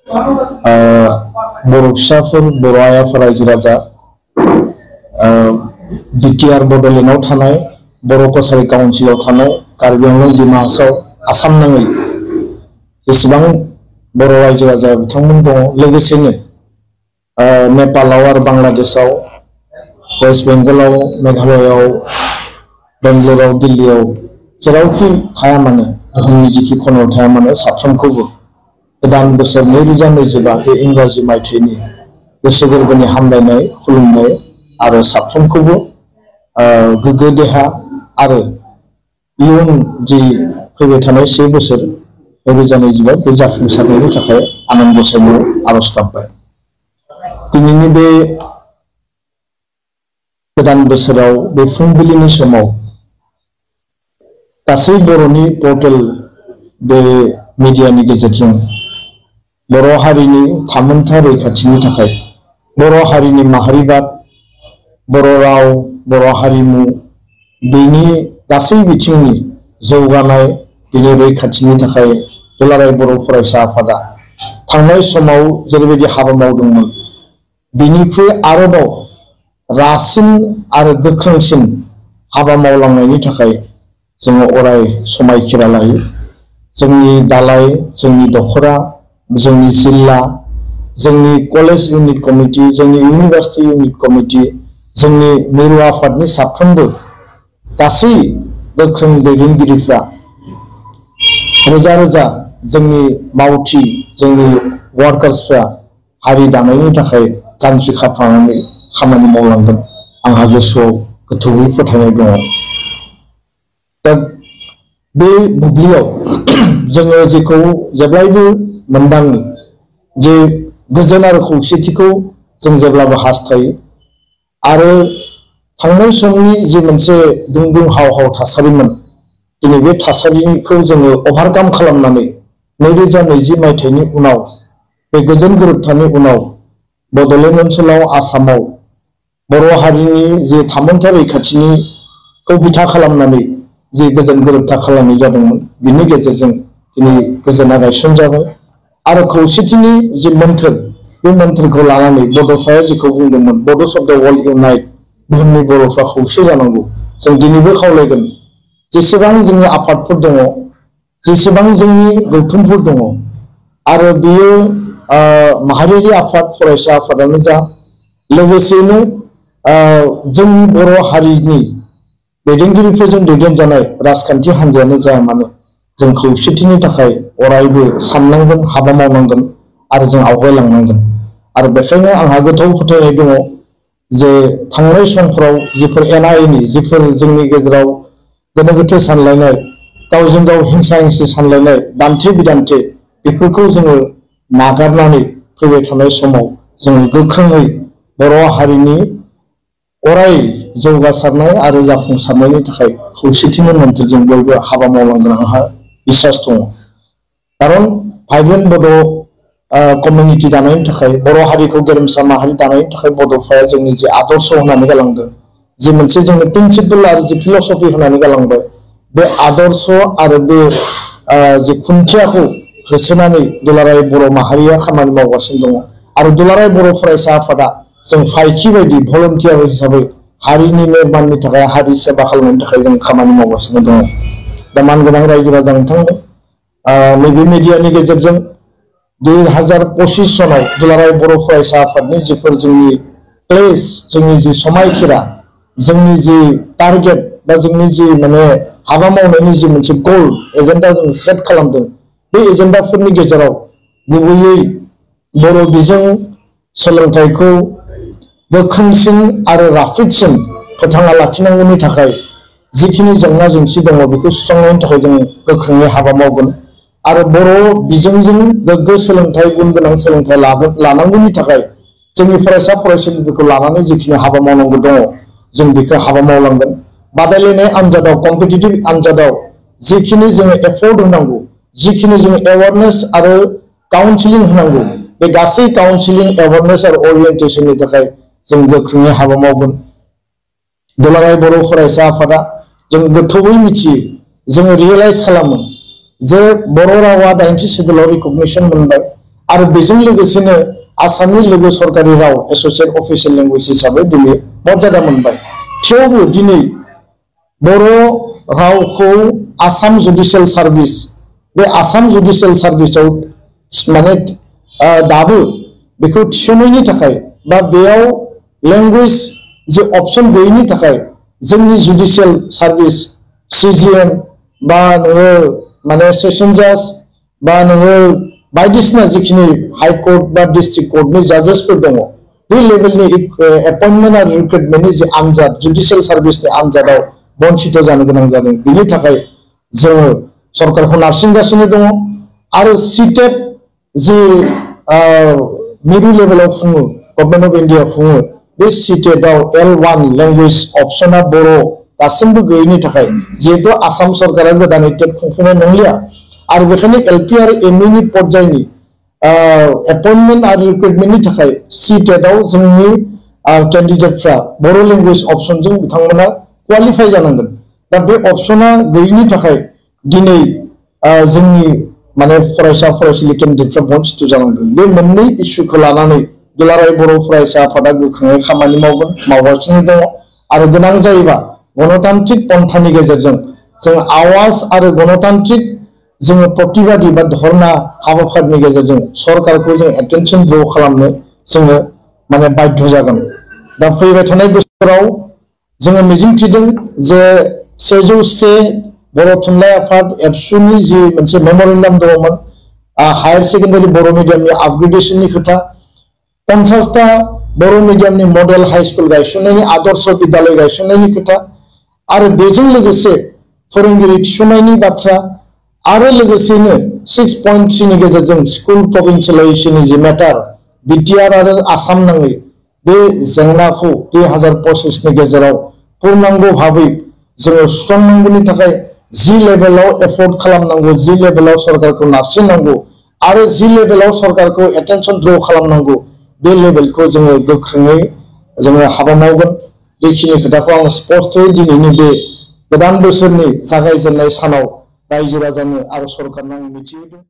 बर' फिसाफोर बर' आइआफोर रायजो राजा बिटिआर बड'लेण्डआव थानाय बर' कसारी काउन्सिलाव थानाय कार्बि आंलं डिमा हासाव आसाम नाङै जेसेबां बर' रायजो राजा बिथांमोन दङ लोगोसेनो नेपालाव आरो बांलादेशआव वेस्ट बेंगलाव मेघालयआव बेंगलराव दिल्लीआव जेरावखि थाया मानो बुहुमनि जिखि खनायाव थाया मानो साफ्रोमखौबो गोदान बोसोर 2025 बे इंराजि मायथाइनि गोसो गोरबोनि हामलायनाय खुलुमनाय आरो साफ्रोमखौबो गोग्गो देहा आरो इयुन जि फैबाय थानाय 1 बोसोर 2025 बे जाफुंसारनायनि थाखाय आनान गसाइनियाव आरज गाबबाय। दिनैनि बे गोदान बोसोराव बे फुंबिलिनि समाव गासै बर'नि पर्टेल बे मिडियानि गेजेरजों बर' हारिनि थामोनथा रैखाथिनि थाखाय बर' हारिनि माहारिबाद बर' राव बर' हारिमु बेनि गासै बिथिंनि जौगानाय बेनि रैखाथिनि थाखाय दुलाराय बर' फरायसा आफादा थांनाय समाव जेरैबायदि हाबा मावदोंमोन बिनिख्रुइ आरोबाव रासिन आरो गोख्रोंसिन हाबा मावलांनायनि थाखाय जोङो अराय समायखिरा लायो। जोंनि दालाय जोंनि दखरा जोंनि जिल्ला जोंनि कलेज इउनिट कमिटि जोंनि इउनिभार्सिटि इउनिट कमिटि जोंनि मिरु आफादनि साफ्रोमबो गासै गोख्रों दैदेनगिरिफ्रा रोजा रोजा जोंनि मावथि जोंनि वार्कार्सफ्रा हारि दानायनि थाखाय जानजि खाफ्रानानै खामानि मावलांगोन आंहा गोसोआव गोथौयै फोथायनाय दङ। दा बे बुब्लियाव जोङो जेखौ जेब्लायबो मोनदाङो जे गोजोन आरो खौसेथिखौ जों जेब्लाबो हास्थायो आरो थांनाय समनि जे मोनसे दुंदुं हाव हाव थासारिमोन दिनै बे थासारिखौ जोङो ओभारकाम खालामनानै 2020 मायथाइनि उनाव बे गोजोन गोरोबथानि उनाव बड'लेण्ड ओनसोलाव आसामाव बर' हारिनि जे थामोनथा रैखाथिनिखौ बिथा खालामनानै जे गोजोन गोरोबथा खालामनाय जादोंमोन बिनि गेजेरजों दिनै गोजोना गायसनजाबाय आरो खौसेथिनि जे मोन्थोर बे मोन्थोरखौ लानानै बड'फाया जेखौ बुंदोंमोन बड' शब्द वर्ल्ड इउनाइट बुहुमनि बर'फ्रा खौसे जानांगौ जों दिनैबो खावलायगोन जेसेबां जोंनि आफादफोर दङ जेसेबां जोंनि गौथुमफोर दङ आरो बेयो माहारियारि आफाद फरायसा आफादानो जा लोगोसेनो जोंनि बर' हारिनि दैदेनगिरिफोरजों दैदेनजानाय राजखान्थि हान्जायानो जाया मानो जों खौसेथिनि थाखाय अरायबो साननांगोन हाबा मावनांगोन आरो जों आवगायलांनांगोन आरो बेखायनो आंहा गोथौ फोथायनाय दङ जे थांनाय समफोराव जिफोर एना एनि जिफोर जोंनि गेजेराव गोनो गोथो सानलायनाय गावजों गाव हिंसा हिंसि सानलायनाय दान्थे बिदान्थे बेफोरखौ जोङो नागारनानै फैबाय थानाय समाव जोङो गोख्रोङै बर' हारिनि अराय जौगासारनाय आरो जाफुंसारनायनि थाखाय खौसेथिनि मोन्थोरजों बयबो हाबा मावलांगोन आंहा बिसास दङ। खारन भाइब्रेन्ट बड' कमिउनिटि दानायनि थाखाय बर' हारिखौ गेरेमसा माहारि दानायनि थाखाय बड'फाया जोंनि जे आदर्श होनानै गालांदों जे मोनसे जोंनो प्रिन्सिपल आरो जे फिलसफि होनानै गालांबाय बे आदर्श आरो बे जे खुन्थियाखौ होसोनानै दुलाराय बर' माहारिया खामानि मावगासिनो दङ आरो दुलाराय बर' फरायसा आफादा जों फायखि बायदि भलन्टियार हिसाबै हारिनि निर्माणनि थाखाय हारि सेबा खालामनायनि थाखाय जों खामानि मावगासिनो दङ। दा मानगोनां रायजो राजा नोंथांमोन नैबे मिडियानि गेजेरजों 2025 सनाव दुलाराय बर' फरायसा आफादनि जिफोर जोंनि प्लेस जोंनि जि समायखिरा जोंनि जि टारगेट बा जोंनि जि माने हाबा मावनायनि जि मोनसे गोल एजेन्डा जों सेट खालामदों बे एजेन्डाफोरनि गेजेराव गुबैयै बर' बिजों सोलोंथाइखौ गोख्रोंसिन आरो राफोदसिन फोथांना लाखिनांगौनि थाखाय जिखिनि जेंना जेंसि दङ बेखौ सुस्रांनायनि थाखाय जों गोख्रोङै हाबा मावगोन आरो बर' बिजोंजों गोग्गो सोलोंथाइ गुन गोनां सोलोंथाइ लानांगौनि थाखाय जोंनि फरायसा फरायसुलिफोरखौ लानानै जिखिनि हाबा मावनांगौ दङ जों बेखौ हाबा मावलांगोन। बादायलायनाय आनजादाव कम्पिटिटिभ आनजादाव जिखिनि जोङो एफर्ट होनांगौ जिखिनि जोङो एवारनेस आरो काउन्सिलिं होनांगौ बे गासै काउन्सिलिं एवारनेस आरो अरियेन्टेसननि थाखाय जों गोख्रोङै हाबा मावगोन। दुलाराय बर' फरायसा आफादा जों गोथौयै मिथियो जोङो रियेलाइज खालामो जे बर' रावा 80 सिडुलाव रिकगनिसन मोनबाय आरो बेजों लोगोसेनो आसामनि लोगो सरकारि राव एसोसिएट अफिसियेल लेंगुवेज हिसाबै दिनै मर्यादा मोनबाय। थेवबो दिनै बर' रावखौ आसाम जुडिशियेल सार्भिस बे आसाम जुडिशियेल सार्भिसआव माने दाबो बेखौ थिसननायनि थाखाय बा बेयाव लेंगुवेज जे अपसन गैयैनि थाखाय जोंनि जुडिशियेल सार्भिस सिजिएम बा नोङो माने सेसन जाज बा नोङो बायदिसिना जिखिनि हाई कोर्ट बा डिस्ट्रिक्ट कोर्टनि जाजेसफोर दङ बे लेभेलनि एपइन्टमेन्ट आरो रिक्रुटमेन्टनि जे आनजाद जुडिशियेल सार्भिसनि आनजादाव बन्चित जानो गोनां जादों। बिनि थाखाय जोङो सरकारखौ नारसिनगासिनो दङ आरो सीटेट जे मिरु लेभेलाव खुङो गभर्नमेन्ट अफ इन्डिया खुङो बे सीटेटआव L1 लेंगुवेज अपसना बर' दासिमबो गैयैनि थाखाय जिहेतु आसाम सरकारा गोदानै टेट खुंफुंनाय नंलिया आरो बेखायनो एलपि आरो एमइनि पर्यायनि एपइन्टमेन्ट आरो रिक्रुटमेन्टनि थाखाय सीटेटआव जोंनि कैंडिडेटफ्रा बर' लेंगुवेज अपसनजों बिथांमोना क्वालिफाई जानांगोन। दा बे अपसना गैयैनि थाखाय दिनै जोंनि माने फरायसा फरायसुलि कैंडिडेटफ्रा बन्चित जानांदों। बे मोननै इस्युखौ लानानै दुलाराय बर' फरायसा आफादा गोख्रोङै खामानि मावगासिनो दङ आरो गोनां जायोबा गणतान्त्रिक पन्थानि गेजेरजों जों आवाज आरो गणतान्त्रिक जोङो प्रतिबादि बा धरना हाबाफारिनि गेजेरजों सरकारखौ जों एटेनसन ड्र खालामनो जोङो माने बाध्य जागोन। दा फैबाय थानाय बोसोराव जोङो मिजिंथिदों जे 101 बर' थुनलाइ आफाद एबसुनि जि मोनसे मेमोरेन्डाम दङमोन हायर सेकेन्डारि बर' मिडियामनि आपग्रेडेशननि खोथा 50टा बर' मिडियामनि model high school गायसननायनि Adarsh Vidyalaya गायसननायनि खोथा आरो बेजों लोगोसे फोरोंगिरि थिसननायनि बाथ्रा आरो लोगोसेनो 6.3 नि गेजेरजों स्कुल प्रभिन्सियलाइजेशननि जि मेटार बिटिआर आरो आसाम नाङै बे जेंनाखौ 2025 नि गेजेराव पूर्णांग भाबै जोङो सुस्रांनांगौनि थाखाय जि लेभेलाव एफर्ट खालामनांगौ जि लेभेलाव सरकारखौ नारसिननांगौ आरो जि लेभेलाव सरकारखौ एटेनसन ड्र खालामनांगौ बे लेभेलखौ जोङो गोख्रोङै जोङो हाबा मावगोन। बेखिनि खोथाखौ आं स्पष्टयै दिनैनि बे गोदान बोसोरनि जागायजेननाय सानाव रायजो राजानो आरो सरकारनो आं मिथिहोदों।